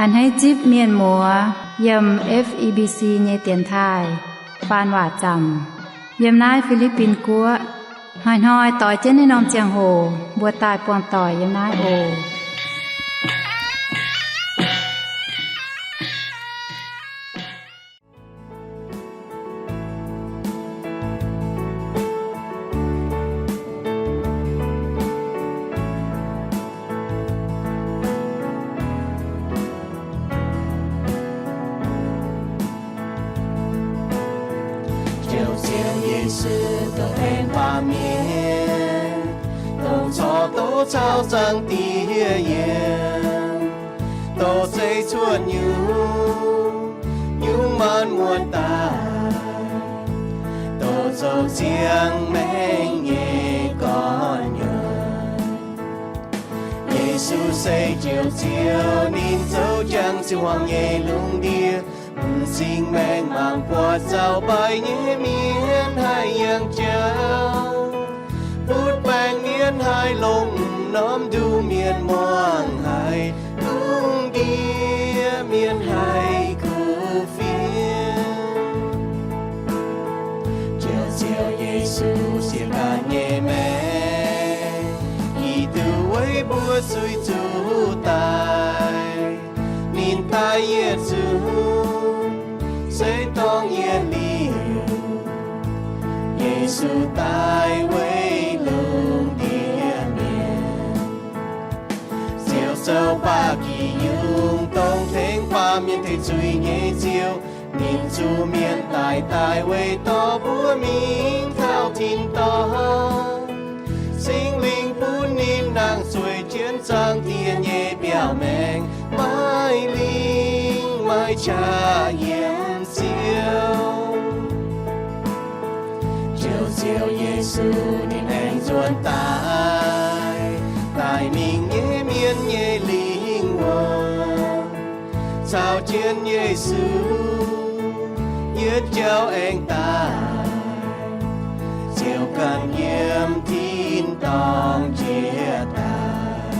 A'hneiv zipv mienh muoz yiem F E B C nyei dienx taaih faan waac zaamc yiem naaiv Fi^li^bin Guoqv. Hnoi-hnoi doix jienv naaiv norm ziangh hoc mbuo daaih buangh doic yiem naaiv oc. Ziouv, Ziouv Yesu, dongh aengx baamh mienh, dongh corc douz caux Zaangc Diex yiem, douz zeiv cuotv nyungc, nyungc maanc muotc daaih, douz zoux ziangh maengc nyei gorn-nyuonh. Yesu se Njoux Ziouv, ninh zoux jangx ziouc hmuangx nyei lungh ndiev, m'zing maengh mangc buatc zaux mbaih nyei mienh haih yangh jauv, butv baengc mienh haih longx, norm nduqc mienh muangh haic, lungh ndiev mienh haih kuv fienx. Njoux Ziouv Yesu, sienx ganh nyei maengc, yie duqv weic mbuo zuiz zuqc daic. Ninh daaih yietc zungv se dongh yietc liuz, Yesu daaih weic lungh ndiev mienh. Ziouv zoux baac gih yungz, dongh tengx baamh mienh tengx zuiz nyei Ziouv. Ninh zuqc mienh daic, daaih weic dorh mbuo mingh taux tin-dorngh. Singx Lingh bun ninh nangh zueiz jienv Zaangc Diex nyei biauv-maengx, maiv lingh maiv qaqv yiem Ziouv. Njoux Ziouv Yesu, ninh aengx nzuonx daaih, daaih mingh nyei mienh nyei lingh wuonh, caux jienv Yesu yietc jauv aengx daaih, ziouc ganh yiem tin-dorngh jiex daaih.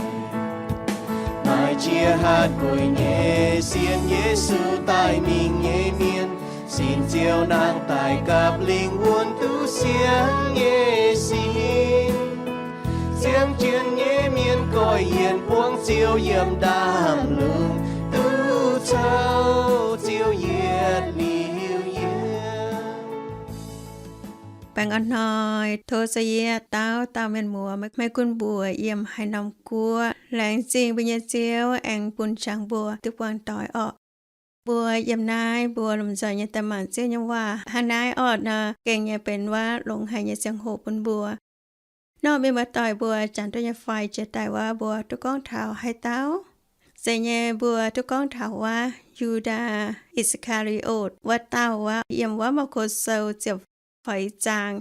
Maaih qiex hatc gueic nyei sienx Yesu daaih mingh nyei mienh, sin Ziouv nangh daaih gapv lingh wuonh duqv siangv nyei sin. Ziangh jienv nyei mienh goiv yienc buangv Ziouv yiem ndaamv-lungh, duqv caux Ziouv yietc liuz yiem. Baengh orn hnoi, tov se yie dauh dauh mienh muoz, meih gunv mbuox yiem haaix norm guoqv. Laengz zingh mbuo nyei Ziouv aengx bun ziangx mbuo duqv buangh doic orqc. Mbuo yiem naaiv mbuo lomh nzoih nyei daaih mangc Ziouv nyei waac hnangv naaiv orqc nor, gengh nyei benx waac longx haic nyei ziangh hoc bun mbuo. Nor mienh muoz-doic, mbuo janx duqv nyei fai jiex daaih waac mbuo duqv gorngv taux haaix dauh? Zeiz nyei, mbuo duqv gorngv taux waac Yu^ndaa I^saa^kaa^li^otc, wuov dauh waac yiem waac Maako Sou ziepc feix zaang.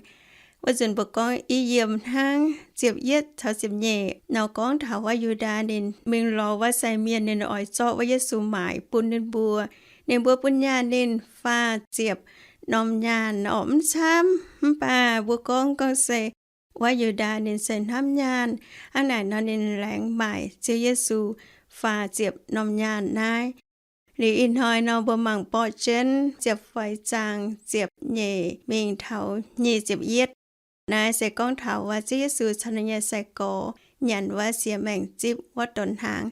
Wuov nzunc mbuo gorngv i yiem hnangv ziepc yietv caux ziepc nyeic nor gorngv taux waac Yu^ndaa ninh mingh lorz waac sai mienh, ninh oix zorqv waac Yesu maaic bun ninh mbuo. Ninh mbuo bun nyaanh ninh faah ziepc norm nyaanh orqc, mv camv. Mv baac mbuo gorngv gorngv se waac Yu^ndaa ninh se hnamv nyaanh. Hnangv naaic nor ninh laengz maaic Ziouv Yesu faah ziepc norm nyaanh naaiv. Liuz ih hnoi nor mbuo mangc borqv jienv ziepc feix zaang ziepc nyeic mingh taux nyic ziepc yietv. Naaiv se gorngv taux waac Ziouv Yesu caux ninh nyei sai-gorx nyanc waac siex maengc zipv wuov donx hnaangx.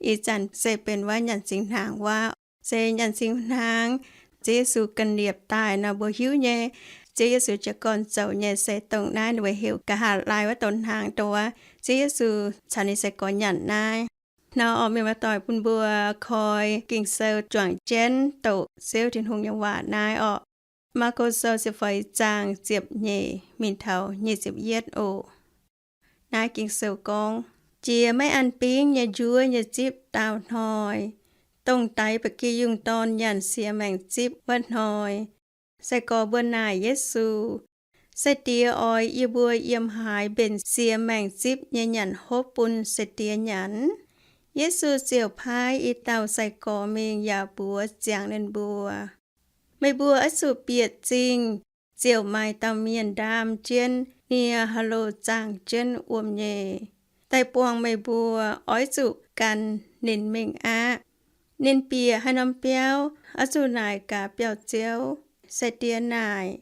Ih zanc se benx waac nyanc singx hnaangx waac. Se nyanc singx hnaangx, Ziouv Yesu ga'nyiec daaih nor mbuo hiuv nyei. Ziouv Yesu jiez gorn zoux nyei se dongh naaiv ninh mbuo heuc nqa'haav laai wuov donx hnaangx, dongh waac Ziouv Yesu caux ninh sai-gorx nyanc naaiv. Nor orqc, mienh muoz-doic, bun mbuo koi Ging-Sou juangc jienv doqc Ziouv Tin-Hungh nyei waac naaiv orqc. Maako Sou ziepc feix zaang ziepc nyeic mingh taux nyic ziepc yietv oc. Naaiv Ging-Sou gorngv, Jiex maiv an bingv nyei njuov nyei zipv daauh hnoi, dongh daix ba'gi yungh dorn nyanc siex maengc zipv wuov hnoi, sai-gorx mbuo naaic Yesu, Sai-Diex oix yie mbuo yiem haaix mbenc siex maengc zipv nyei nyanc hopv bun sai-diex nyanc? Yesu ziouc paaiv i dauh sai-gorx mingh yaac mbuox ziangx ninh mbuo, Meih mbuo oix zuqc bieqc zingh, ziouc maaih dauh mienh ndaam jienv nie ha'lo zaangh jienv wuom-nyeic daaih buangh meih mbuo. Oix zuqc gan ninh mingh aqv. Ninh bieqc haaix norm biauv oix zuqc naaic gaax biauv-ziouv sai-diex naaic,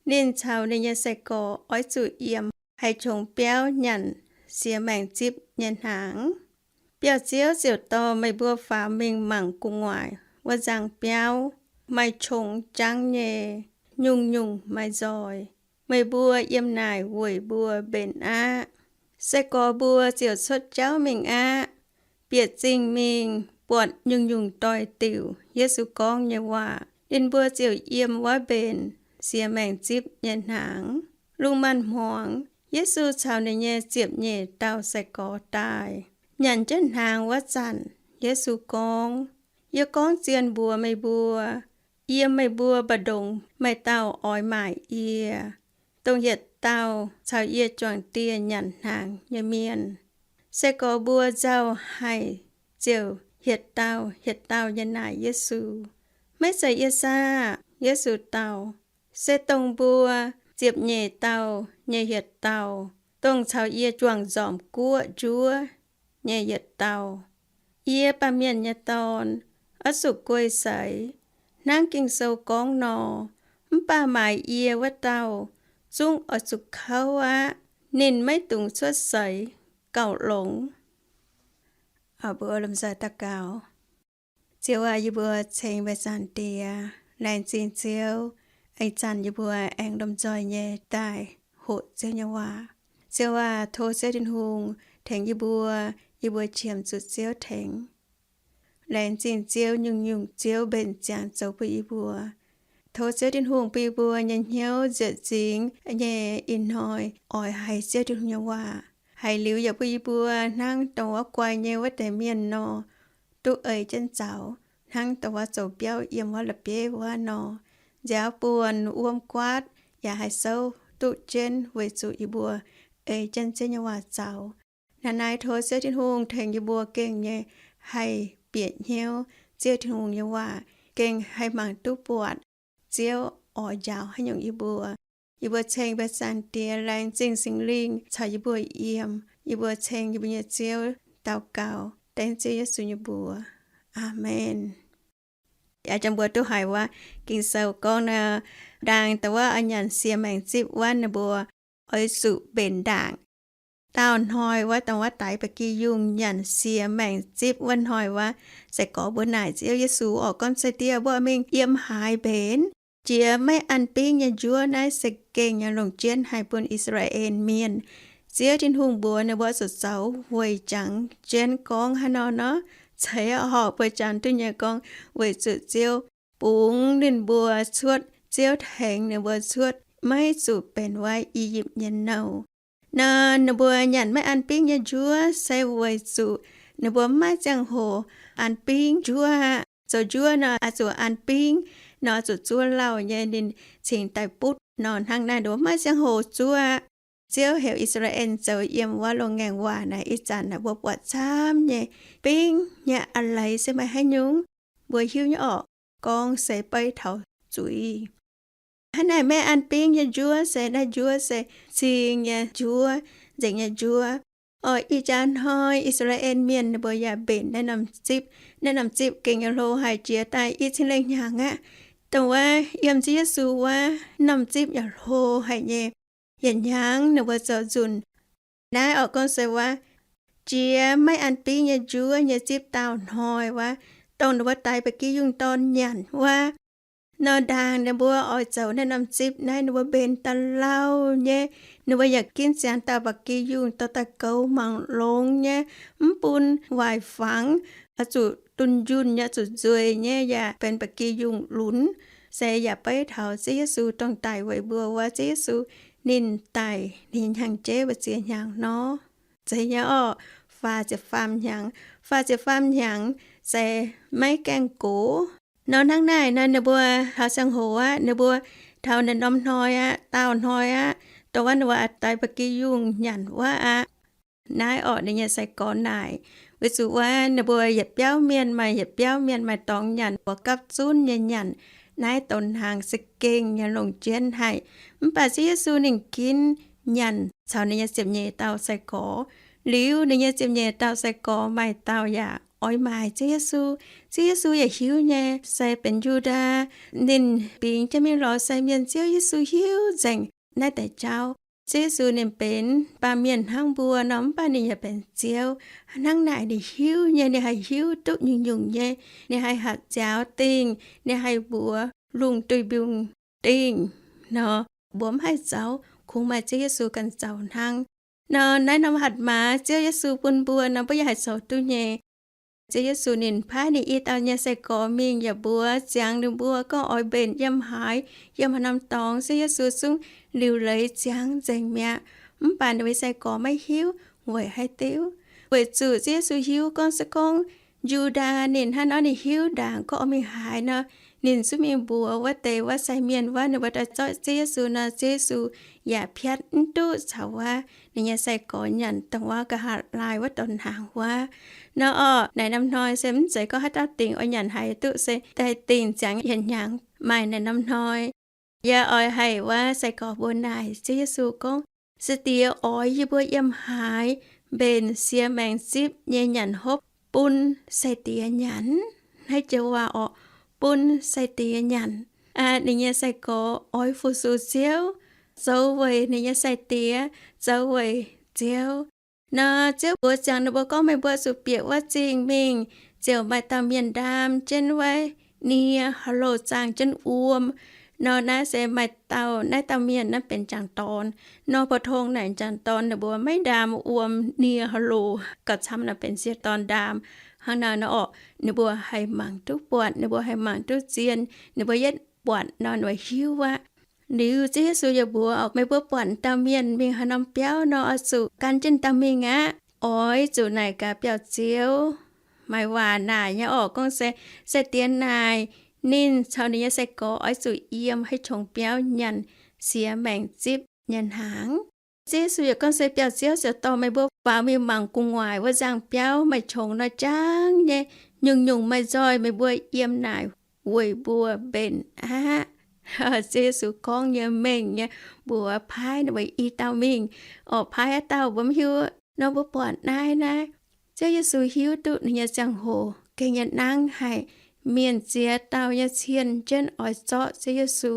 ninh caux ninh nyei sai-gorx oix zuqc yiem haaix qongx biauv nyanc siex maengc zipv nyei hnaangx. Biauv-ziouv ziouc dorh meih mbuo faaux mingh mangc gu'nguaaic wuov nzangc biauv, maaih qongx jangv nyei, nyungc-nyungc maaih nzoih. Meih mbuo yiem naaic weic mbuo mbenc aqv. Sai-gorx mbuo ziouc cuotv jauv mingh aqv, bieqc zingh mingh buatc nyungc-nyungc doix-diuc Yesu gorngv nyei waac. Ninh mbuo ziouc yiem wuov mbenc siex maengc zipv nyei hnaangx. Lungh maanz-hmuangx, Yesu caux ninh nyei ziepc nyeic dauh sai-gorx daaih. Nyanc jienv hnaangx wuov zanc, Yesu gorngv, Yie gorngv zien mbuox meih mbuo, yiem meih mbuo mbu'ndongx maaih dauh oix maaic yie, dongh yietc dauh caux yie juangc dieh nyanc hnaangx nyei mienh. Sai-gorx mbuo nzauh haic ziouc hietc dauh hietc dauh nyei naaic Yesu, Maiv zeiz yie saah? Yesu dau, Se dongh mbuo ziepc nyeic dauh nyei hietc dauh, dongh caux yie juangc nzormc guoqv njuov nyei yietc dauh. Yie, Baamh Mienh nyei Dorn, oix zuqc guei seix, hnangv Ging-Sou gorngv nor. Mv baac maaic yie wuov dauh zungv oix zuqc kouv aqv. Ninh maiv dungx cuotv seix gauh longx. Mbuo lomh nzoih daux gaux. Ziouv aac, yie mbuo ceng meih, Zaangc Diex. Laengz zingh Ziouv, ih zanc yie mbuo aengx lomh nzoih nyei daaih hoqc Ziouv nyei waac. Ziouv aac, tov Ziouv Tin-Hungh tengx yie mbuo, yie mbuo qiemx zuqc Ziouv tengx. Laengz zingh Ziouv, nyungc-nyungc Ziouv mbenc ziangx zoux bun yie mbuo. Tov Ziouv Tin-Hungh bun yie mbuo nyei hnyouv nziec nzingx nyei ih hnoi oix haiz Ziouv Tin-Hungh nyei waac. Haiz liuz yaac bun yie mbuo hnangv dongh wuov guai nyei wuov deix mienh nor, duqv ei jienv zaux, hnangv dongh wuov zoux biauv yiem wuov la'bieiv wuov nor, nziaaux buonc, wuom guaatv, yaac haih souv duqv jienv weic zuqc yie mbuo ei jienv Ziouv nyei waac zaux. Naaiv naaiv tov Ziouv Tin-Hungh tengx yie mbuo gengh nyei haih bieqc hnyouv Ziouv Tin-Hungh nyei waac, gengh haih mangc duqv buatc Ziouv oix njaaux haaix nyungc yie mbuo. Yie mbuo ceng meih, Zaangc Diex, laengz zingh Singx Lingh caux yie mbuo yiem. Yie mbuo ceng yie mbuo nyei Ziouv daux gaux dengv Ziouv Yesu nyei mbuox. Aamen. Aa, jangx mbuo duqv haiz wuov Ging-Sou gorngv nor, ndaang dongh wuov oix nyanc siex maengc zipv wuov, ninh mbuo oix zuqc mbenc ndaangc. Daauh hnoi wuov, dongh wuov daix ba'gi yungh nyanc siex maengc zipv wuov hnoi wuov, sai-gorx mbuo naaic Ziouv Yesu orqc, gorngv, Sai-Diex, mbuo mingh yiem haaix mbenc? Jiex maiv an bingv nyei njuov naaiv se gengh nyei longc jienv haih bun I^saa^laa^en Mienh. Ziouv Tin-Hungh mbuox ninh mbuo zuqc zoux weic jangx jienv gorngv haaix nor nor, ceix horpc buo janx duqv nyei gorngv, weic zuqc Ziouv bungx ninh mbuo cuotv, Ziouv tengx ninh mbuo cuotv, maiv zuqc benx wuov I^yipv nyei nouh. Nor ninh mbuo nyanc maiv an bingv nyei njuov se weic zuqc ninh mbuo maiv ziangh hoc an bingv njuov aqv. Zoux njuov nor oix zuqc an bingv, nor zuqc zuov lauh nyei ninh cingx daaih butv nor. Hnangv naaiv ninh mbuo maiv ziangh hoc zuov aqv. Ziouv heuc I^saa^laa^en zoux yiem wuov loz-ngaengc waac naaic, ih zanc naaic mbuo buatc camv nyei, bingv nyei a'leiz se maaih haaix nyungc? Mbuo hiuv nyei orqc, gorngv se beiv taux zuiz. Hnangv naaic maiv an bingv nyei njuov se naaiv njuov se cing nyei njuov, nzengc nyei njuov. Orqc, ih jaax hnoi I^saa^laa^en Mienh ninh mbuo yaac mbenc naaiv norm zipv. Naaiv norm zipv gengh nyei hlo haic, jiex daaih i cin lengh hnyangx aqv. Dongh wuov yiem Ziouv Yesu wuov norm zipv yaac hlo haic nyei. Yietc hnyangx ninh mbuo zoux nzunc. Naaiv orqc gorngv se wuov jiex maiv an bingv nyei njuov nyei zipv daauh hnoi wuov, dongh ninh mbuo daix ba'gi yungh dorn nyanc wuov, nor ndaangc ninh mbuo oix zoux naaiv norm zipv naaiv, ninh mbuo mbenc da'lauh nyei. Ninh mbuo yaac ginv ziangx dauh ba'gi yungh dorh daaih goux mangc longx nyei, mv bun waaic fangx, oix zuqc dunh yunh nyei, zuqc nzueic nyei, yaac benx ba'gi yungh lunx. Se yaac beiv taux Ziouv Yesu dongh daic weic mbuo wuov. Ziouv Yesu ninh daic, ninh hnyangx-jeiv mbu'ziex hnyangx nor, zeiz nyei orqc, faah ziepc faam hnyangx. Faah ziepc faam hnyangx se maiv gaengh gox. Nor hnangv naaic nor ninh mbuo taux ziangh hoc aqv, ninh mbuo taux naaiv norm hnoi aqv, daauh hnoi aqv, dongh wuov ninh mbuo daix ba'gi yungh nyanc wuov aqv. Naaiv orqc ninh nyei sai-gorx naaic, weic zuqc wuov ninh mbuo yietc biauv mienh maaih yietc biauv mienh maaih dorngx nyanc, mbuo gapv zunv nyei nyanc. Naaiv donx hnaangx se gengh nyei longc jienv haic. Mv baac Ziouv Yesu ninh ginv nyanc caux ninh nyei ziepc nyeic dauh sai-gorx. Liuz ninh nyei ziepc nyeic dauh sai-gorx maaih dauh yaac oix maaic Ziouv Yesu. Ziouv Yesu yaac hiuv nyei, se benx Yu^ndaa. Ninh bingx jienv mingh lorz sai mienh, Ziouv Yesu hiuv nzengc naaiv deix jauv. Ziouv Yesu ninh benx baamh mienh hnangv mbuo nor, mv baac ninh yaac benx Ziouv. Hnangv naaic ninh hiuv nyei, ninh haih hiuv duqv nyungc-nyungc nyei. Ninh haih hatc nziaaux dingh, ninh haih mbuox lungh duih mbiungc dingh nor, mbuo mv haih zoux, kungx maaih Ziouv Yesu ganh zoux hnangv. Nor naaiv norm hatc maaz Ziouv Yesu bun mbuo nor, mbuo yaac haih zoux duqv nyei. Ziouv Yesu ninh paaiv ninh i dauh nyei sai-gorx mingh yaac mbuox ziangx ninh mbuo gorngv oix mbenc yiem haaix, yiem haaix norm dorngx, Ziouv Yesu zungv liuc leiz ziangx nzengc mi'aqv. Mv baac ninh mbuo sai-gorx maiv hiuv weic haaix diuc. Weic zuqc Ziouv Yesu hiuv gorngv se gorngv Yu^ndaa ninh hnangv nor ninh hiuv ndaangc gorngv oix mingh haaix nor, ninh zungv mingh mbuox wuov deix wuov sai mienh wuov, ninh mbuo daaih zorqv Ziouv Yesu nor, Ziouv Yesu yaac piatv mv duqv caux wuov ninh nyei sai-gorx nyanc dongh wuov nqa'haav laai wuov dorh hnaangx wuov. Nor orqc, naaic norm hnoi se mv zeiz gorngv haaix dauh dingc oix nyanc haaix duqv, se daaih dingc ziangx yietc hnyangx maaih naaic norm hnoi. Yaac oix haih wuov sai-gorx mbuo naaic Ziouv Yesu gorngv, Sai-Diex oix yie mbuo yiem haaix mbenc siex maengc zipv nyei nyanc hopv bun sai-diex nyanc. Naaiv joux waac orqc, bun sai-diex nyanc. Ninh nyei sai-gorx oix fu-sux Ziouv, zoux weic ninh nyei sai-diex, zoux weic Ziouv. Nor Ziouv mbuox ziangx ninh mbuo gorngv, Meih mbuo zuqc bieqc wuov zingh mingh, ziouc maaih dauh mienh ndaam jienv wuov nie haaix loh zaangh jienv wuom. Nor naaiv se maaih dauh, naaiv dauh mienh naaiv benx jangc dorn. Nor pou-tong naaic jangc dorn ninh mbuo maiv ndaam wuom nie haaix loh, gauh camv naaic benx sieqv dorn ndaam. Hnangv naaic nor orqc, ninh mbuo haih mangc duqv buatc, ninh mbuo haih mangc duqv zien, ninh mbuo yietv buatc nor ninh mbuo hiuv aqv. Liuz Ziouv Yesu yaac mbuox, Meih mbuo buatc dauh mienh mingh haaix norm biauv nor, oix zuqc gan jienv dauh mingh aqv. Oix zuqc naaic gaax biauv-ziouv, maaih waac naaic nyei orqc, gorngv se sai-diex naaic ninh caux ninh nyei sai-gorx oix zuqc yiem haaix qongx biauv nyanc siex maengc zipv nyei hnaangx. Ziouv Yesu yaac gorngv se biauv-ziouv ziouc dorh meih mbuo faaux mingh mangc gu'nguaaic wuov nzangc biauv, maaih qongx nor jangv nyei, nyungc-nyungc maaih nzoih, meih mbuo yiem naaic weic mbuo mbenc aqv. Ziouv Yesu gorngv nyei mengh nyei, mbuox paaiv ninh mbuo i dauh mingh, orqc, paaiv haaix dauh mbuo mv hiuv. Nor mbuo buatc naaiv naaiv, Ziouv Yesu hiuv duqv ninh nyei ziangh hoc gengh nyei nangv haic. Mienh ziex dauh nyei cien jienv oix zorqv Ziouv Yesu,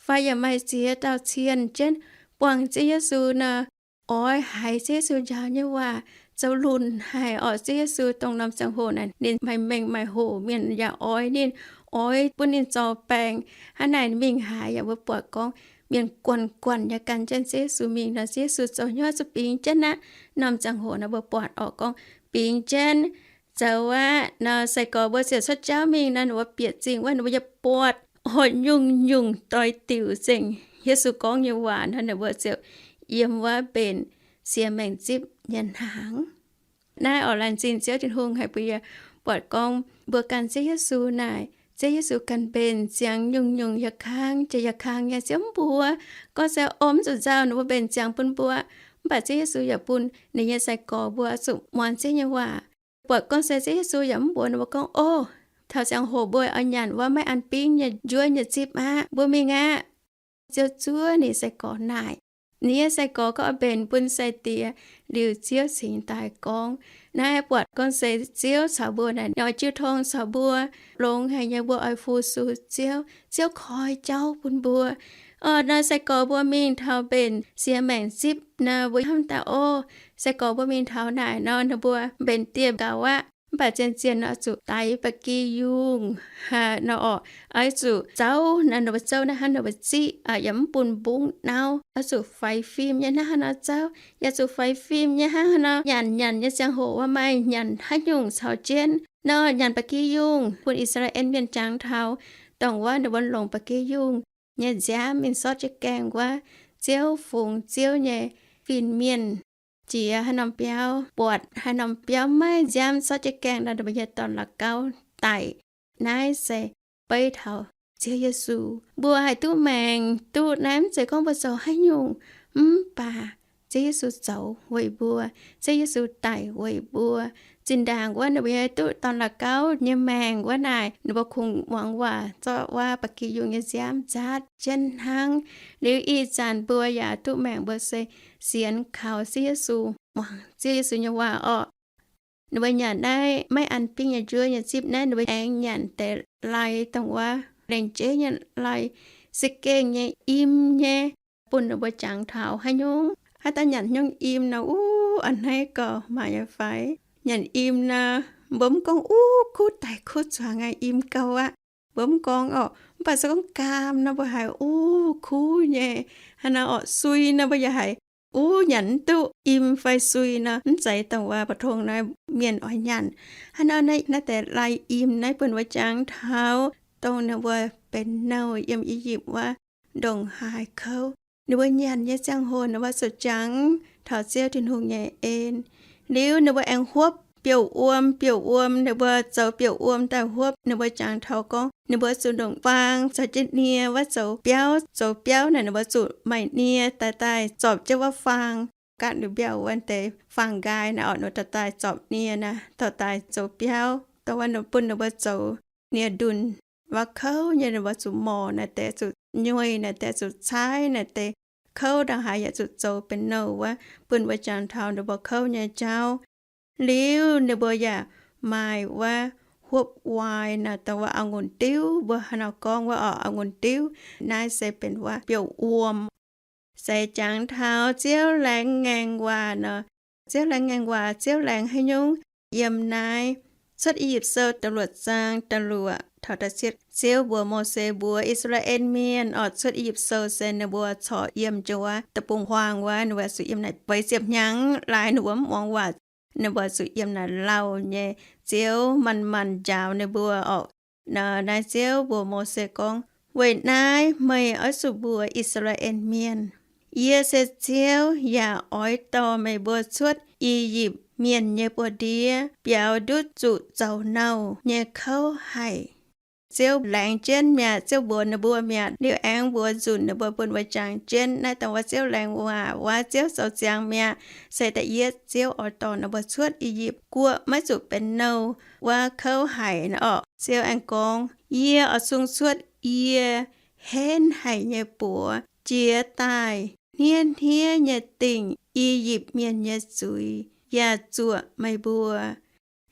fai yaac maaih ziex dauh cien jienv buangh Ziouv Yesu nor, oix haiz Ziouv Yesu njaaux nyei waac zoux lunc haic orqc. Ziouv Yesu dongh norm ziangh hoc naaic ninh maaih mengh maaih hoc, mienh yaac oix ninh, oix bun ninh zorc baengc. Hnangv naaic mingh haaix yaac mbuo buatc gorngv mienh guanh guanh nyei gan jienv Ziouv Yesu mingh nor, Ziouv Yesu zoux hnyouv zuqc bingx jienv aqv. Norm ziangh hoc nor mbuo buatc orqc gorngv bingx jienv zoux aqv. Nor sai-gorx mbuo ziouc cuotv jauv mingh nor, ninh mbuo bieqc zingh wuov, ninh mbuo nyei buatc oix nyungc-nyungc doix diuc zengc Yesu gorngv nyei waac nor, ninh mbuo ziouc yiem wuov mbenc siex maengc zipv nyei hnaangx. Naaiv orqc, laanh zingh Ziouv Tin-Hungh haic bun yie buatc gorngv mbuo gan Ziouv Yesu naaic, Ziouv Yesu ganh mbenc ziangx nyungc-nyungc yaac kang jiex yaac kang nyei. Ziouv mv mbuox gorngv se, O, mv zuqc nzauh, ninh mbuo mbenc ziangx bun mbuo. Mv baac Ziouv Yesu yaac bun ninh nyei sai-gorx mbuo zuqc muangx Ziouv nyei waac. Buatc gorngv se Ziouv Yesu yaac mv mbuox ninh mbuo gorngv, O, taux ziangh hoc mbuo oix nyanc wuov maiv an bingv nyei njuov nyei zipv aqv, mbuo mingh aqv. Ziouv zuov ninh sai-gorx naaic. Ninh nyei sai-gorx gorngv oix mbenc bun sai-diex. Liuz Ziouv cingx daaih gorngv, naaiv buatc gorngv se Ziouv caux mbuo naaic, ninh oix jiu tong caux mbuo. Longx haic nyei, mbuo oix fu-sux Ziouv. Ziouv koi jauv bun mbuo. Orqc, nor sai-gorx mbuo mingh taux mbenc siex maengc zipv nor, mbuo hnamv daaih, O, sai-gorx mbuo mingh taux naaic nor, ninh mbuo mbenc dieh gaux aqv. Mv baac zien-zien nor zuqc daix ba'gi yungh nor orqc, oix zuqc zouv nor, ninh mbuo zouv naaiv hnangv ninh mbuo ziqv, yaac mv bun mbungv nauv, oix zuqc faix fim nyei hnangv haaix nor zouv, yaac zuqc faix fim nyei hnangv haaix nor nyanc. Nyanc nyei ziangh hoc wuov maaih nyanc haaix nyungc caux jienv. Nor nyanc ba'gi yungh, bun I^saa^laa^en Mienh jangx taux dongh wuov ninh mbuo longc ba'gi yungh nyei nziaamv mingh sortv jienv gaengh wuov. Ziouv fungx Ziouv nyei fin-mienh jiex haaix norm biauv, buatc haaix norm biauv maiv nziaamv sortv jienv gaengh nor, ninh mbuo nyei dorn-la'gauv daic. Naaiv se beiv taux Ziouv Yesu. Mbuo haih duqv maengc duqv naaiv, mv zeiz gorngv mbuo zoux haaix nyungc, mv baac Ziouv Yesu zoux weic mbuo. Ziouv Yesu daic weic mbuo. Zinh ndaangc wuov ninh mbuo nyei duqv dorn-la'gauv nyei maengc wuov naaic, ninh mbuo kungx muangx waac zorqv wuov ba'gi yungh nyei nziaamv nzaatv jienv hnangv. Liuz ih zanc mbuo yaac duqv maengc, mbuo se sienx kaux Ziouv Yesu, muangx Ziouv Yesu nyei waac orqc. Ninh mbuo nyanc naaiv maiv an bingv nyei njuov nyei zipv naaiv, ninh mbuo aengx nyanc deix lai, dongh wuov lengc jeiv nyei lai, za'gengh nyei, im nyei, bun ninh mbuo jangx taux haaix nyungc, haaix dauh nyanc nyungc im nor, uv, a'hneiv gauh maaih nyei fai? Nyanc im nor, mbuo mv gorngv uv kuv daic kuv zuangx aqv, im gauh aqv. Mbuo mv gorngv orqc, mv baac se gorngv gaam nor mbuo haiz uv kuv nyei. Hnangv naaiv orqc, sui nor mbuo yaac haiz uv nyanc mv duqv, im fai sui nor, mv zeiz dongh wuov mbu'ndongx naaiv mienh oix nyanc. Hnangv naaiv, naaiv deix lai im naaiv bun mbuo jangx taux dongh ninh mbuo benx nouh yiem I^yipv wuov ndongc haaix kouv. Ninh mbuo nyanc nyei ziangh hoc ninh mbuo zuqc jangx taux Ziouv Tin-Hungh nyei en. Liuz ninh mbuo aengx huopv biouv-wuom, biouv-wuom, ninh mbuo zoux biouv-wuom daaih huopv. Ninh mbuo jangx taux gorngv ninh mbuo zuqc ndongc faang caux jienv nie wuov zoux biauv. Zoux biauv naaic ninh mbuo zuqc maaih nie daaih daaih zorpc jienv wuov faang. Gaatv liuz mbiauh wuov deix faang-nqaai naaic orqc, ninh mbuo daaih daaih zorpc nie naaic daaih daaih zoux biauv. Dongh wuov ninh bun ninh mbuo zoux nie-ndunh wuov kouv nyei, ninh mbuo zuqc morc naaic deix, zuqc nyueih naaic deix, zuqc caaiv naaic deix. Kouv ndongc haaix yaac zuqc zoux benx nouh wuov, bun mbuo jangx taux ninh mbuo kouv nyei jauv. Liuz ninh mbuo yaac maaih wuov huopv waai naaic, dongh wuov a'ngunc diuv, mbuo hnangv nor gorngv wuov orqc, a'ngunc diuv. Naaiv se benx wuov biouv-wuom. Se jangx taux Ziouv laengz ngaengc waac nor. Ziouv laengz ngaengc waac, Ziouv laengz haaix nyungc? Yiem naaiv Cuotv I^yipv Sou da'luoqc zaang da'luoqc taux da'cietv, Ziouv mbuox Mose mbuox I^saa^laa^en Mienh orqc, Cuotv I^yipv Sou se ninh mbuo corc yiem wuov deic-bung-huaang wuov, ninh mbuo zuqc yiem naaic feix ziepc hnyangx laaix ninh mbuo mv muangx waac. Ninh mbuo zuqc yiem naaic lauh nyei. Ziouv manc-manc njaaux ninh mbuo orqc. Nor naaiv Ziouv mbuox Mose gorngv, Weic naaiv meih oix zuqc mbuox I^saa^laa^en Mienh, Yie se Ziouv yaac oix dorh meih mbuo cuotv I^yipv Mienh nyei buoz-ndiev biaux ndutv zuqc zoux nouh nyei kouv haic. Ziouv laengz jienv mi'aqv. Ziouv mbuox ninh mbuo mi'aqv. Liuz aengx mbuox nzunc ninh mbuo bun mbuo jangx jienv naaiv dongh wuov Ziouv laengz waac wuov, Ziouv zoux ziangx mi'aqv. Se da'yietv Ziouv oix dorh ninh mbuo cuotv I^yipv Guoqv maiv zuqc benx nouh wuov kouv haic nor orqc, Ziouv aengx gorngv, Yie oix sung cuotv yie henv haic nyei buoz jiex daaih hniev-hniev nyei dingc I^yipv Mienh nyei zuiz yaac zuoqc meih mbuo.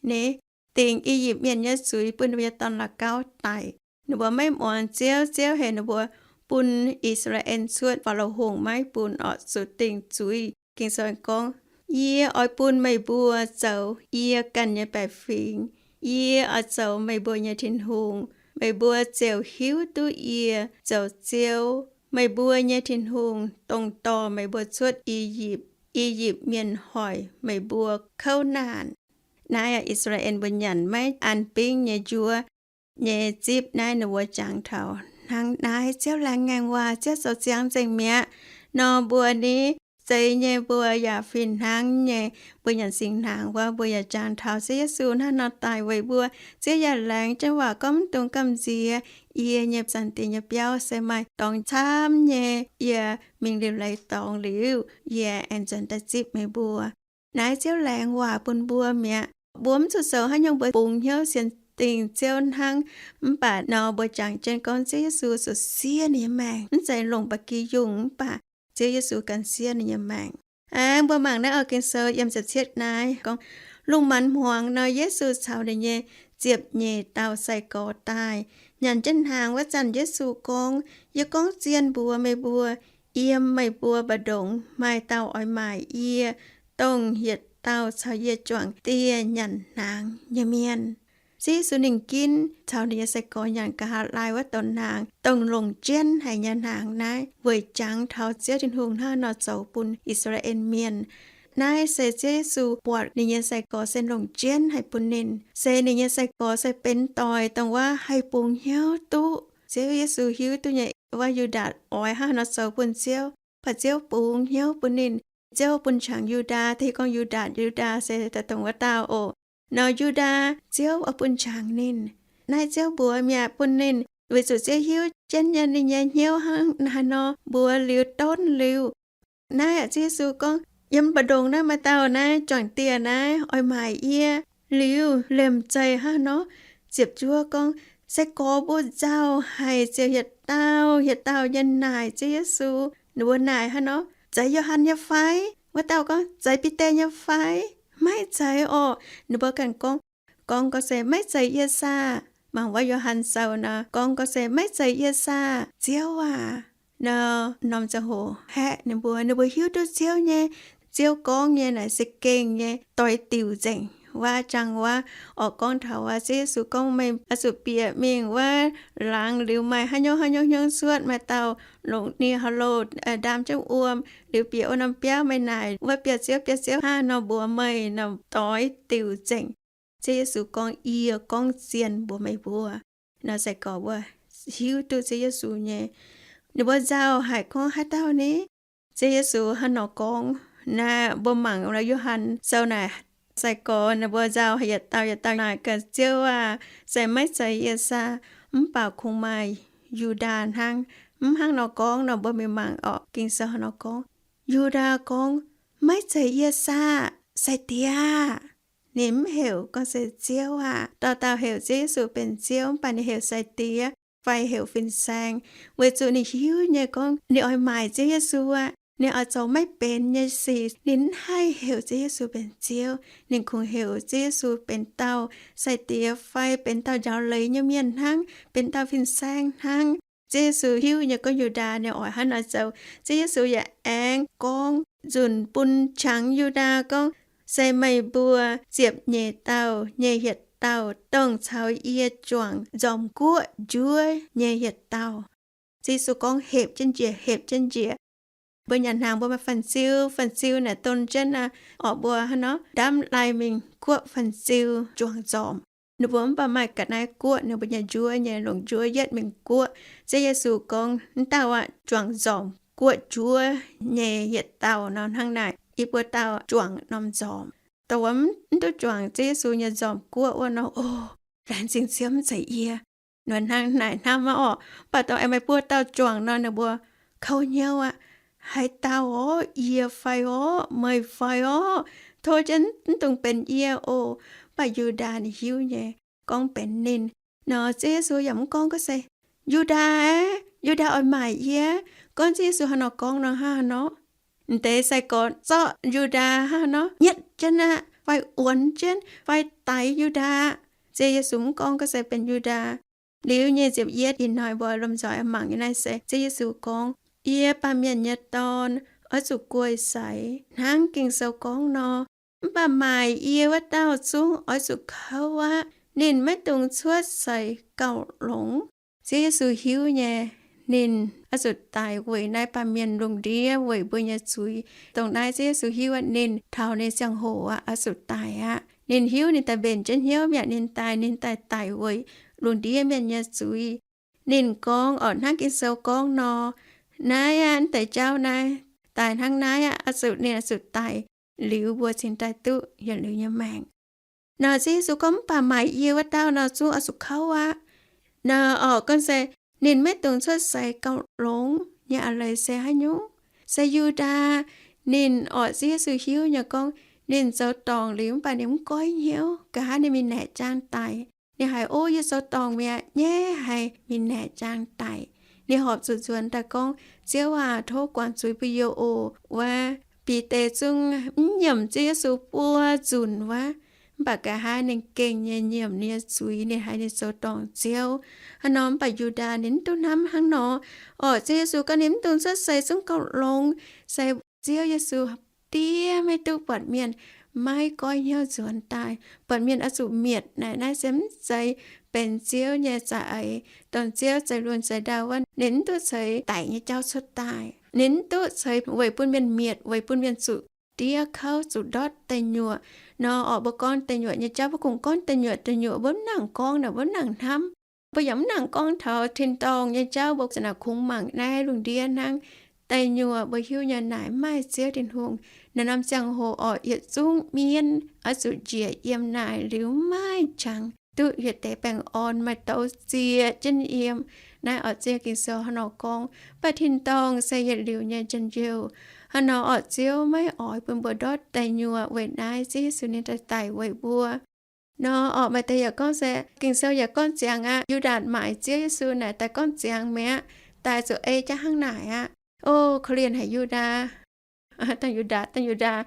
Ninh dingc I^yipv Mienh nyei zuiz bun ninh mbuo nyei dorn-la'gauv daic. Ninh mbuo maiv muangx Ziouv. Ziouv heuc ninh mbuo bun I^saa^laa^en cuotv, Faalo Hungh maiv bun orqc, zuqc dingc zuiz. Ging-Sou gorngv, Yie oix bun meih mbuo zoux yie ganh nyei baeqc fingx. Yie oix zoux meih mbuo nyei Tin-Hungh. Meih mbuo ziouc hiuv duqv yie zoux Ziouv, meih mbuo nyei Tin-Hungh, dongh dorh meih mbuo cuotv I^yipv, I^yipv Mienh hoic meih mbuo kouv naanc. Naaiv aeqv, I^saa^laa^en mbuo nyanc maiv an bingv nyei njuov nyei zipv naaiv, ninh mbuo jangx taux hnangv naaiv. Ziouv laengz ngaengc waac, Ziouv zoux ziangx nzengc mi'aqv. Nor mbuo ni, zeiz nyei mbuo yaac fih hnangv nyei. Mbuo nyanc singx hnaangx wuov, mbuo yaac jangx taux Ziouv Yesu hnangv nor daaih weic mbuo. Ziouv yaac laengz jienv waac gorngv, Mv dungx gamh nziex, yie nyei Zaangc Diex nyei biauv se maaih dorngx camv nyei. Yie mingh liuz leiz dorngx liuz, yie aengx nzuonx daaih zipv meih mbuo. Naaiv Ziouv laengz waac bun mbuo mi'aqv. Mbuo mv zuqc zoux haaix nyungc, mbuo bungx hnyouv sienx dingc Ziouv hnangv. Mv baac nor mbuo jangx jienv gorngv Ziouv Yesu zuqc siev ninh nyei maengc, mv zeiz longc ba'gi yungh, mv baac Ziouv Yesu ganh siev ninh nyei maengc. Aengx mbuo mangc naaiv oix Ging-Sou yiem ziepc cietv naaiv gorngv, Lungh maanz hmuangx nor, Yesu caux ninh nyei ziepc nyeic dauh sai-gorx daaih. Nyanc jienv hnaangx wuov zanc Yesu gorngv, Yie gorngv zien mbuox meih mbuo, yiem meih mbuo mbu'ndongx maaih dauh oix maaic yie, dongh yietc dauh caux yie juangc dieh nyanc hnaangx nyei mienh. Ziouv Yesu ninh ginv caux ninh nyei sai-gorx nyanc nqa'haav laai wuov douc hnaangx, dongh longc jienv haic nyei hnaangx naaiv, weic jangx taux Ziouv Tin-Hungh hnangv nor zoux bun I^saa^laa^en Mienh. Naaiv se Ziouv Yesu buatc ninh nyei sai-gorx se longc jienv haic bun ninh, se ninh nyei sai-gorx se benx doic dongh wuov haih bungx hnyouv duqv. Ziouv Yesu hiuv duqv nyei wuov Yu^ndaatc oix hnangv haaix nor zoux bun Ziouv, baac Ziouv bungx hnyouv bun ninh. Ziouv bun qangx Yu^ndaa, da'hiuv gorngv Yu^ndaatc, Yu^ndaa se daaih dongh wuov dauh oc. Nor Yu^ndaa, Ziouv oix bun qangx ninh. Naaiv Ziouv mbuox mi'aqv bun ninh, weic zuqc Ziouv hiuv jienv nyei ninh nyei hnyouv hnangv haaix nor mbuox liuz donv liuz. Naaiv aeqv, Ziouv Yesu gorngv, Yiem mbu'ndongx naaiv maaih dauh naaiv juangc dieh naaiv oix maaic yie. Liuz lemh zeih hnangv nor, ziepc juov gorngv, Sai-gorx mbuo nzauh haic ziouc hietc dauh hietc dauh nyei naaic Ziouv Yesu. Ninh mbuo naaic hnangv nor, Zeiz Yo^han nyei fai? Wuov dauh gorngv, Zeiz Bide nyei fai? Maiv zeiz orqc. Ninh mbuo ganh gorngv, gorngv gau se, Maiv zeiz yie saah. Mangc wuov Yo^han Sou nor, gorngv gau se, Maiv zeiz yie saah, Ziouv aac. Nor norm ziangh hoc haeqv ninh mbuo, ninh mbuo hiuv duqv Ziouv nyei, Ziouv gorngv nyei naaic se gengh nyei, doix diuc nzengc. Wuov jangx wuov, orqc, gorngv taux wuov, Ziouv Yesu gorngv, Meih oix zuqc bieqc mingh wuov laangz liuz maaih haaix nyungc haaix nyungc hnyouv cuotv, maaih dauh longc ninh horloh ndaam jienv wuom, liuz bieqc wuov norm biauv, meih naaic wuov, Biauv-ziouv, biauv-ziouv, hnangv nor mbuox meih nor, doix diuc nzengc. Ziouv Yesu gorngv, Yie gorngv zien mbuox meih mbuo. Nor sai-gorx mbuo hiuv duqv Ziouv Yesu nyei. Ninh mbuo nzauh haic gorngv, Haaix dauh ni? Ziouv Yesu hnangv nor gorngv. Naaiv mbuo mangc Yo^han Sou naaic, sai-gorx ninh mbuo nzauh haic, yietc dauh yietc dauh naaic gaax, Ziouv aah, se maiv zeiz yie saah? Mv baac kungx maaih Yu^ndaa hnangv. Mv hnangv nor gorngv nor, mbuo mingh mangc orqc, Ging-Sou hnangv nor gorngv. Yu^ndaa gorngv, Maiv zeiz yie saah, Sai-Diex aah! Ninh mv heuc gorngv se Ziouv aah. Dauh dauh heuc Ziouv Yesu benx Ziouv, mv baac ninh heuc Sai-Diex fai heuc Fin-Saeng, weic zuqc ninh hiuv nyei gorngv ninh oix maaic Ziouv Yesu aqv. Ninh oix zoux maiv benx nyei sic, ninh mv haih heuc Ziouv Yesu benx Ziouv. Ninh kungx heuc Ziouv Yesu benx dauh Sai-Diex fai benx dauh njaaux leiz nyei mienh hnangv, benx dauh Fin-Saeng hnangv. Ziouv Yesu hiuv nyei gorngv Yu^ndaa ninh oix hnangv nor zoux. Ziouv Yesu yaac aengx gorngv nzunc bun qangx Yu^ndaa gorngv, Se meih mbuo ziepc nyeic dauh nyei yietc dauh, dongh caux yie juangc nzormc guoqv njuov nyei yietc dauh. Ziouv Yesu gorngv hepc jienv njiec, hepc jienv njiec. Mbuo nyanc hnaangx mbuo maaih fan-ziu, fan-ziu naaic don jienv aqv. Orqc, mbuo hnangv nor ndamv lai mingh guoqv fan-ziu juangc nzormc. Ninh mbuo mv baac maaih ga'naaiv guoqv ninh mbuo nyei njuov nyei, longc njuov yietv mingh guoqv. Ziouv Yesu gorngv, Mv dauh aqv, juangc nzormc guoqv njuov nyei yietc dauh nor hnangv naaic. Yie mbuo dauh juangc norm nzormc. Dongh wuov mv duqv juangc Ziouv Yesu nyei nzormc guoqv wuov nor, o, laengz zingh Ziouv mv zeiz yie. Nor hnangv naaic hnamv aqv orqc. Mv baac dongh aengx maaih buo dauh juangc nor, ninh mbuo kouv hnyouv aqv. Haaix dauh orqc? Yie fai orqc? Meih fai orqc? Tov jienv mv dungx benx yie oc. Mv baac Yu^ndaa ninh hiuv nyei gorngv benx ninh. Nor Ziouv Yesu yaac mv gorngv gorngv se, Yu^ndaa aah, Yu^ndaa oix maaic yie? Gorngv Ziouv Yesu hnangv nor gorngv nor, hnangv haaix nor? M'deix sai-gorx zorqv Yu^ndaa hnangv haaix nor nyietv jienv aqv, fai uonx jienv, fai daix Yu^ndaa. Ziouv Yesu mv gorngv gorngv se benx Yu^ndaa. Liuz nyei ziepc yietv ih hnoi mbuo lomh nzoih mangc nyei naaiv se Ziouv Yesu gorngv, Yie, Baamh Mienh nyei Dorn, oix zuqc guei seix hnangv Ging-Sou gorngv nor. Mv baac maaic yie wuov dauh zungv oix zuqc kouv aqv. Ninh maiv dungx cuotv seix gauh longx. Ziouv Yesu hiuv nyei, ninh oix zuqc daic weic naaiv baamh mienh lungh ndiev weic mbuo nyei zuiz. Dongh naaiv Ziouv Yesu hiuv aqv, ninh taux ninh ziangh hoc aqv, oix zuqc daic aqv. Ninh hiuv ninh daaih mbenc jienv hnyouv mi'aqv, ninh daaih, ninh daaih daic weic lungh ndiev mienh nyei zuiz. Ninh gorngv orqc, hnangv Ging-Sou gorngv nor, naaiv aqv, mv deix jauv naaiv, daic hnangv naaiv aqv, oix zuqc, ninh oix zuqc daic liuz mbuo cingx daaih duqv yietc liuz nyei maengc. Nor Ziouv Yesu gorngv, Mv baac maaic yie wuov dauh nor zungv oix zuqc kouv aqv. Nor orqc, gorngv se ninh maiv dungx cuotv seix gauh longx nyei a'leiz se haaix nyungc? Se Yu^ndaa. Ninh orqc, Ziouv Yesu hiuv nyei gorngv ninh zoux dorngc liuz mv baac ninh mv goiv hnyouv, nqa'haav ninh mingh naeqc jaang daic. Ninh haiz, Ov, yie zoux dorngc mi'aqv nyei, haiz mingh naeqc jaang daic. Ninh horpc zuqc nzuonx daaih gorngv, Ziouv aah, tov guangc zuiz bun yie oc. Wuov Bide zungv mv nyiemc Ziouv Yesu buo nzunc wuov, mv baac nqa'haav ninh gengh nyei nyiemc ninh nyei zuiz, ninh haiz ninh zoux dorngc Ziouv. Hnangv nor mv baac Yu^ndaa ninh mv duqv hnamv hnangv nor. Orqc, Ziouv Yesu gorngv ninh mv dungx cuotv seix zungv gauh longx, se Ziouv Yesu diev maiv duqv buatc mienh maiv goiv hnyouv nzuonx daaih, buatc mienh oix zuqc mietc naaic, naaiv se mv zeiz benx Ziouv nyei za'eix. Dongh Ziouv zeix lunx zeix ndau wuov, ninh mv duqv ceix daic nyei jauv cuotv daaih. Ninh mv duqv ceix weic bun mienh mietc, weic bun mienh zuqc diev kouv, zuqc ndortv deic nyuoqc. Nor orqc, mbuo gorngv deic nyuoqc nyei jauv, mbuo kungx gorngv deic nyuoqc, deic nyuoqc, mbuo mv nangc gorngv naaic, mbuo mv nangc hnamv. Mbuo yaac mv nangc gorngv taux tin-dorngh nyei jauv, mbuo za'naaic kungx mangc naaiv lungh ndiev hnangv. Deic nyuoqc mbuo hiuv nyei naaic mv maaih Ziouv Tin-Hungh. Naaiv norm ziangh hoc orqc, yietc zungv mienv oix zuqc njiec yiem naaic liuz mv maaih qangx duqv yietc deix baengh orn maaih douz zieqc jienv yiem. Naaiv orqc, Ziouv Ging-Sou hnangv nor gorngv. Mv baac tin-dorngh se yietc liuz nyei njien-youh. Hnangv nor orqc, Ziouv maiv oix bun mbuo ndortv deic nyuoqc. Weic naaiv Ziouv Yesu ninh daaih daic weic mbuo. Nor orqc, maaih deix yaac gorngv se Ging-Sou yaac gorngv ziangx aqv, Yu^ndaa maaic Ziouv Yesu naaic daaih gorngv ziangx mi'aqv, daaih zuqc ei jaav hnangv naaic aqv. O, korv-lienh haic Yu^ndaa. Dangh Yu^ndaa, dangh Yu^ndaa,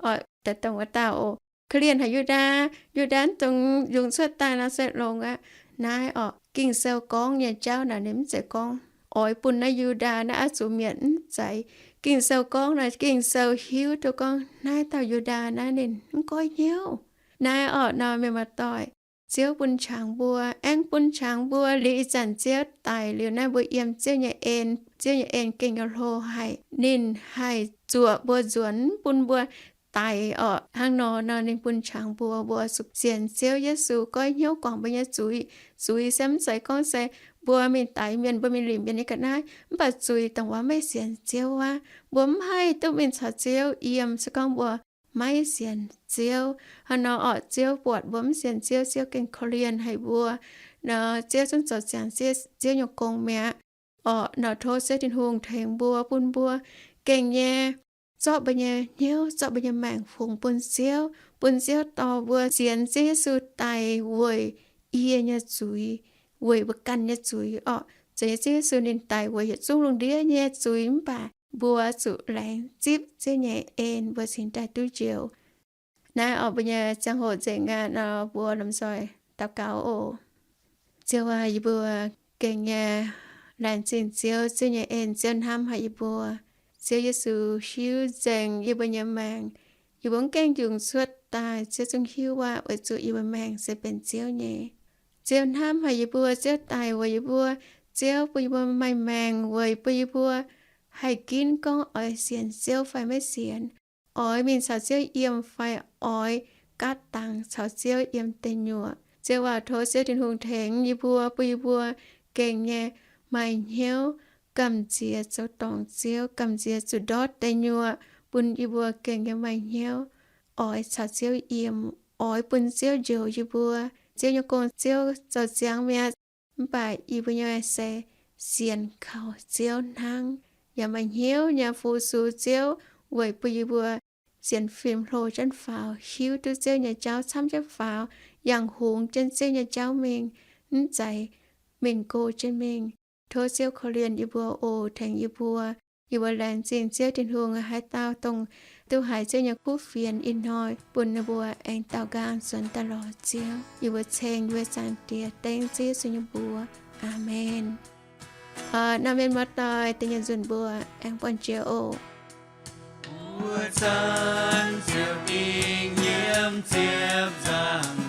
oix daaih dongh wuov dauh oc. korv-lienh haic Yu^ndaa. Yu^ndaa mv dungx yungz cuotv daaih nor se longx aqv. Naaiv orqc, Ging-Sou gorngv nyei jauv naaic ninh mv zeiz gorngv oix bun naaiv Yu^ndaa naaiv oix zuqc mietc, mv zeiz. Ging-Sou gorngv naaic, Ging-Sou hiuv duqv gorngv naaiv dauh Yu^ndaa naaiv ninh mv goiv hnyouv. Naaiv orqc nor, mienh muoz-doic, Ziouv bun qangx mbuo, aengx bun qangx mbuo liuz ih zanc Ziouv daic liuz naaiv mbuo yiem Ziouv nyei en, Ziouv nyei en gengh nyei hlo haic. Ninh haih zuoqc mbuo nzuonx, mv bun mbuo daic orqc. Hnangv nor nor ninh bun qangx mbuo, mbuo zuqc sienx Ziouv Yesu goiv hnyouv guangc mbuo nyei zuiz. Zuiz se mv zeiz gorngv se mbuo mingh daix mienh, mbuo mingh limc mienh nyei ga'naaiv, mv baac zuiz dongh mbuo maiv sienx Ziouv aqv. Mbuo mv haih duqv mingh caux Ziouv yiem se gorngv mbuo maiv sienx Ziouv. Hnangv nor orqc, Ziouv buatc mbuo mv sienx Ziouv, Ziouv gengh korv-lienh haic mbuo. Nor Ziouv zungv zoux ziangx Ziouv nyei gong mi'aqv. Orqc nor tov Ziouv Tin-Hungh tengx mbuo, bun mbuo gengh nyei zorqv mbuo nyei hnyouv, zorqv mbuo nyei maengc fungx bun Ziouv, bun Ziouv dorh mbuo sienx Ziouv Yesu daic weic yie nyei zuiz, weic mbuo ganh nyei zuiz orqc. Zeiz nyei Ziouv Yesu ninh daic weic yietc zungv lungh ndiev nyei zuiz, mv baac mbuo zuqc laengz zipv Ziouv nyei en mbuo cingx daaih duqv njoux. Naaiv orqc mbuo nyei ziangh hoc nzengc aqv nor, mbuo lomh nzoih daux gaux oc. Ziouv aac, yie mbuo gengh nyei laengz zingh Ziouv, Ziouv nyei en, Ziouv hnamv haic yie mbuo. Ziouv Yesu hiuv nzengc yie mbuo nyei maengc. Yie mbuo mv gaengh yungz cuotv daaih, Ziouv zungv hiuv aqv, weic zuqc yie mbuo maengc se benx Ziouv nyei. Ziouv hnamv haic yie mbuo, Ziouv daic weic yie mbuo, Ziouv bun yie mbuo maaih maengc weic bun yie mbuo haih ginv gorngv oix sienx Ziouv fai maiv sienx, oix mingh caux Ziouv yiem fai oix gaatv dangx caux Ziouv yiem deic nyuoqc. Ziouv aac, tov Ziouv Tin-Hungh tengx yie mbuo, bun yie mbuo gengh nyei maaih hnyouv gamh nziex zoux dorngc Ziouv, gamh nziex zuqc ndortv deic nyuoqc, bun yie mbuo gengh nyei maaih hnyouv oix caux Ziouv yiem, oix bun Ziouv njoux yie mbuo. Ziouv nyei gong Ziouv zoux ziangx mi'aqv, mv baac yie mbuo nyei se sienx kaux Ziouv hnangv, yaac maaih hnyouv nyei fu-sux Ziouv weic bun yie mbuo sienx fim hlo jienv faaux, hiuv duqv Ziouv nyei jauv camv jienv faaux, yangh hungx jienv Ziouv nyei jauv mingh, mv zeiz mingh go jienv mingh. Tov Ziouv korv-lienh yie mbuo oc, tengx yie mbuo. Yie mbuo laengz zingh Ziouv Tin-Hungh, haaix dauh dongh duqv haiz Ziouv nyei kuv fienx ih hnoi bun ninh mbuo aengx daaux nqaang nzuonx daaih lorz Ziouv. Yie mbuo ceng yie mbuo Zaangc Diex dengv Ziouv Yesu nyei mbuox. Aamen. Nor mienh muoz-doic, da'nyeic nzunc mbuo aengx buangh jiex oc. Wuov zanc ziepc ging yiem ziepc nzaangc